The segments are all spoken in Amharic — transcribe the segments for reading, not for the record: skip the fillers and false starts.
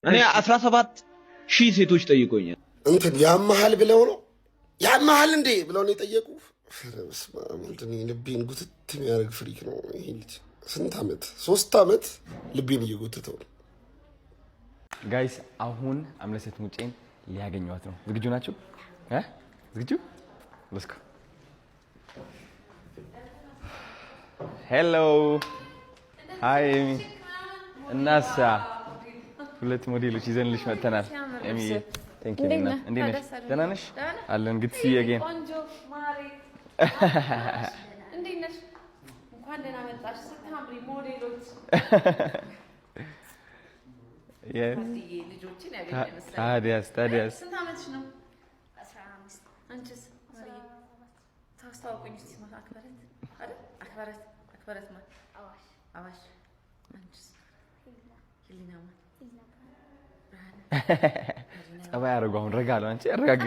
እኔ 17,000 ሴቶች ጠይቆኛል። እንትን ያመሃል ብለው ነው፣ ያመሃል እንዴ ብለው ነው የጠየቁ። ኧረ በስመ አብ ወልድ፣ እኔ ልቤን ጉትት የሚያደርግ freak ነው ይሄ ልጅ። ስንት ዓመት፣ 3 ዓመት ልቤን እየጎተተው ነው። Guys፣ አሁን አምለሰት ሙጬን ሊያገኟት ነው። ዝግጁ ናችሁ? እ? ዝግጁ? Let's go። Hello፣ hi ኤሚ። እናሳ ሁለት ሞዴሎች ይዘንልሽ መጥተናል። ኤሚ፣ thank you። እንዴት ነሽ? ደህና ነሽ? አለን። Good see you again። ቆንጆ ማሬ፣ እንዴት ነሽ? እንኳን ደህና መጣሽ። ስታምሪ ሞዴሎች ልጆችን ያገኘ መሰለኝ። ታዲያስ ታዲያስ። ስንት ዓመትሽ ነው? አንቺስ? ማርዬ፣ ታስተዋውቁኝ እስኪ። አክበረት አይደል? አክበረት፣ አክበረት ማን? አዋሽ። አንቺስ? ህሊና ማን? ጸባይ አደረጉ። አሁን ረጋ አለው። አንቺ አረጋግ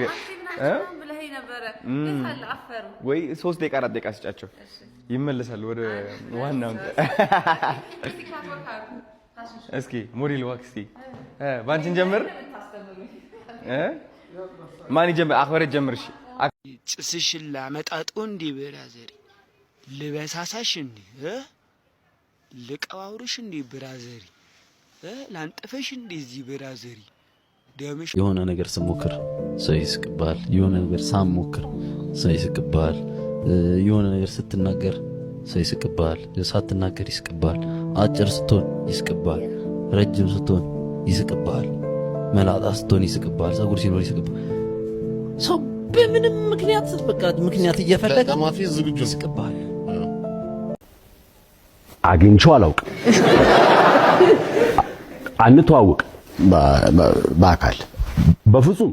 ብለኸኝ ነበረ። የት አለ አፈሩ? ወይ 3 ደቂቃ 4 ደቂቃ ስጫቸው፣ ይመለሳሉ ወደ ዋናው። እስኪ model walk እስኪ ባንቺን ጀምር። ማን ይጀምር? አክበረት ጀምር። እሺ። ጭስሽን ላመጣጦ እንዴ brother፣ ልበሳሳሽ እንዴ፣ ልቀባውርሽ እንዴ brother፣ ላንጥፈሽ እንዴ እዚህ brother ደምሽ። የሆነ ነገር ስሞክር ሰው ይስቅብሃል። የሆነ ነገር ሳሞክር ሰው ይስቅብሃል። የሆነ ነገር ስትናገር ሰው ይስቅብሃል። ሳትናገር ይስቅብሃል። አጭር ስትሆን ይስቅብሃል። ረጅም ስትሆን ይስቅብሃል። መላጣ ስትሆን ይስቅብሃል። ጸጉር ሲኖር ይስቅብሃል። ሰው በምንም ምክንያት በቃ ምክንያት እየፈለገ ለማፌዝ ዝግጁ ነው። ይስቅብሃል። አግኝቼው አላውቅም። አንተዋወቅ በአካል በፍጹም።